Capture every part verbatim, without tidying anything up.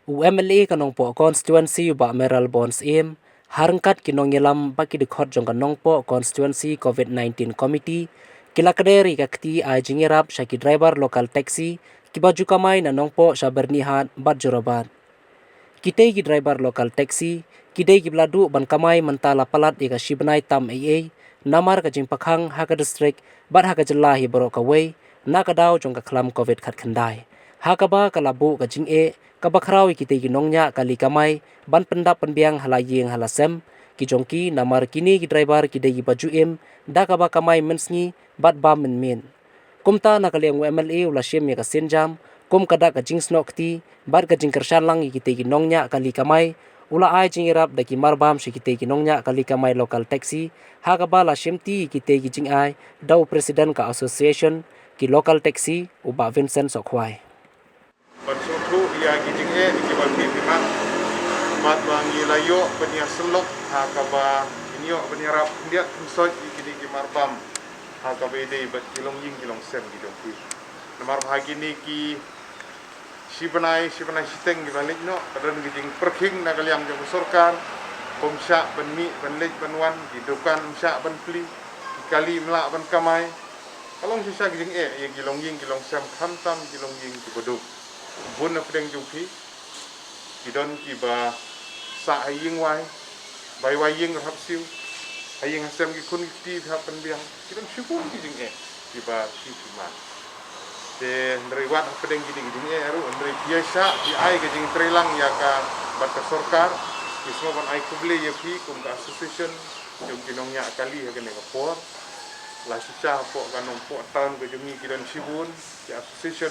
U M L A ka Nongpoh Constituency u Bah Mayralborn Syiem, ha ryngkat ki nongïalam bad ki dkhot jong ka Nongpoh Constituency COVID nineteen Committee, ki la kdew ïa ka kti ai jingïarap sha ki driver local taxi, kiba ju kamai na Nongpoh sha Byrnihat bad Jorabat. Kitei ki driver local taxi, ki dei kiba la duh ban kamai mynta la palat ïa ka shi bnai tam eiei, namar ka jingpyrkhang ha ka district, bad ha ka jylla hi baroh kawei, na ka daw jong ka khlam COVID khatkhyndai. Ha kaba ka la buh ka jingeh, kaba khraw ïa kitei ki nongñiah kali kamai, ban pyndap pynbiang ha la ïing ha la sem, ki jong ki namar kine ki driver ki dei kiba ju im, da kaba kamai mynsngi, bad bam mynmiet. Kumta na ka liang u M L A u la shim ïa ka sienjam, kum ka dak ka jingsnoh kti, bad ka jingkyrshan lang ïa kitei ki nongñiah kali kamai, u la ai jingïarap da ki marbam sha kitei ki nongñiah kali kamai local taxi, ha kaba la shimti ïa kitei ki jingai, da u president ka association, ki local taxi, u Bah Vincent Sohkhwai. Ban sngewthuh ïa ki jingeh kiba ngi pynmih, bad ba ngi la ïoh ban ïa sylloh ha kaba ngin ïoh ban ïarap khyndiat khynsoit ïa kine ki marbam ha kaba ïadei bad ki longïing ki longsem ki jong ki. Namar ba ha kine ki shi bnai, shi bnai shiteng kiba leit noh, ka don ki jingpyrkhing na ka liang jong ka sorkar, bym shah ban mih ban leit ban wan, ki dukan bym shah ban plie, ki kali bym lah ban kamai. Ka long shisha ki jingeh ïa ki longïing ki longsem, khamtam ki longïing kiba duk. Bun na pdeng jong phi ki don kiba sah ha ïing wai, bai wai ïing hap siew, ha ïing ha sem ki khun ki kti phi hap pynbiang. Ki don shibun ki jingeh kiba phi phi man. Te hynrei wat ha pdeng kine ki jingeh ruh, hynrei phi ïa shah phi ai ka jingtreilang ïa ka bad ka sorkar. Ngi sngewbha ban ai khublei ïa phi kum ka association jong ki nongñiah kali ha kane ka por. La shisha hapoh ka Nongpoh town ka jong ngi ki don shibun ki association,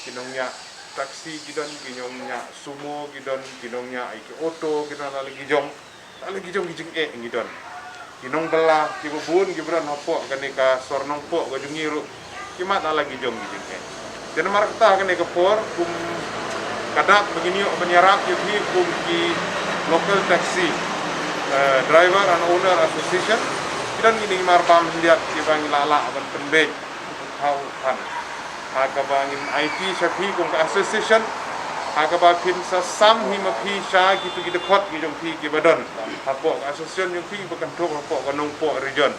ki nongñiah taxi ki don, ki nongñiah sumo ki don, ki nongñiah ïa ki auto ki don, la la ki jong, la la ki jong ki jingeh ngi don. Ki nongbylla kiba bun kiba don hapoh kane ka sor Nongpoh ka jong ngi ruh ki mad la la ki jong ki jingeh. Te namar kata ha kane ka por kum ka dak ba ngin ïoh ban ïarap ïa phi kum ki local taxi, eh, driver and owner association, ki don kine ki marbam khyndiat kiba ngi la lah ban pynbeit ha u than. Ha kaba ngin aiti sha phi kum ka association, ha kaba phin sa sam hi ma phi sha kitu ki dkhot ki jong phi kiba don hapoh ka association jong phi ba kynthup hapoh ka Nongpoh region.